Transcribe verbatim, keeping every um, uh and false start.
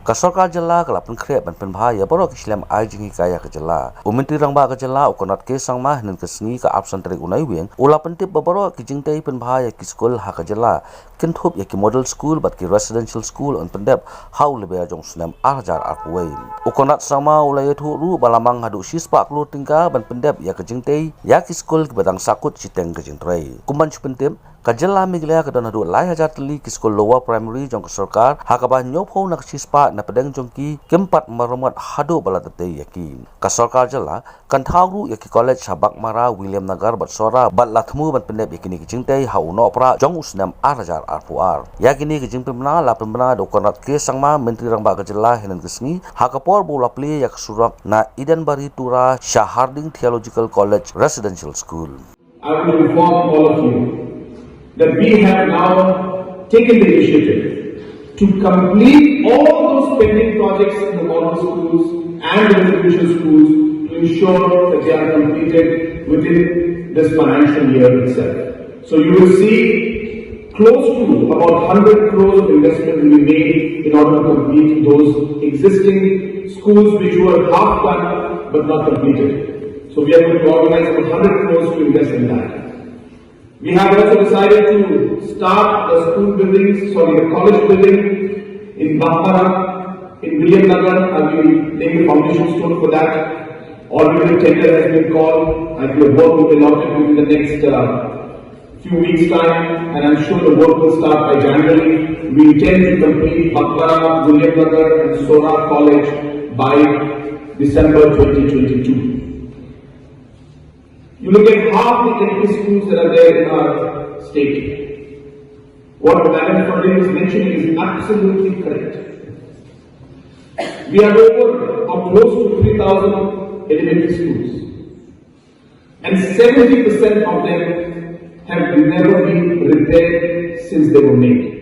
Ka sorkar jylla ka la pynkhreh ban pynbha ïa baroh ki shlem ai jinghikai ha ka jylla. U Myntri Rangbah ka jylla u Conrad K Sangma hynnin ka sngi ka arphew san tarik u Naiwieng u la pyntip ba baroh ki jingtei pynbha ïa ki skul ha ka jylla kin thup ïa ki model school bad ki residential school yn pyndep ha u lber jong u snem ar hajar arphew wei. U Conrad Sangma u la ïathuh ruh ba la mang haduh shispah klur tyngka ban pyndep ïa ka jingtei ïa ki skul kiba dang sahkut shiteng ka jingtrei. Kum ban shu pyntip, ka jylla Meghalaya ka don haduh lai hajar tylli ki skul lower primary jong ka sorkar, ha kaba hynñiewphew na ka shispah na pdeng jong ki kim pat maramot haduh ba la tei ïa ki. Ka sorkar jylla kan thaw ruh ïa ki college ha Baghmara, Williamnagar bad Sohra bad la thmu ban pyndep ïa kine ki jingtei ha u Nohprah jong u snem ar hajar arphew ar. Ïa kine ki jingpynbna la pynbna da u Conrad K Sangma, Myntri Rangbah ka jylla, hynnin ka sngi ha ka por ba u la plie ïa ka surok na Edenbari Tura sha Harding Theological College Residential School. I want to inform all of you that we have now taken the initiative to complete all those pending projects in the model schools and the residential schools to ensure that they are completed within this financial year itself. So you will see close to about one hundred crores of investment will be made in order to complete those existing schools which were half done but not completed. So we are going to organize about one hundred crores to invest in that. We have also decided to start the school buildings, sorry, the college building in Baghmara, in Williamnagar. I'll be laying the foundation stone for that. Already the tender has been called. I will work will be allotted within the next uh, few weeks' time, and I'm sure the work will start by January. We intend to complete Baghmara, Williamnagar, and Sohra College by December twenty twenty-two. You look at half the L P schools that are there in our state. What Madam Ferdinand is mentioning is absolutely correct. We have over or close to three thousand elementary schools, and seventy percent of them have never been repaired since they were made.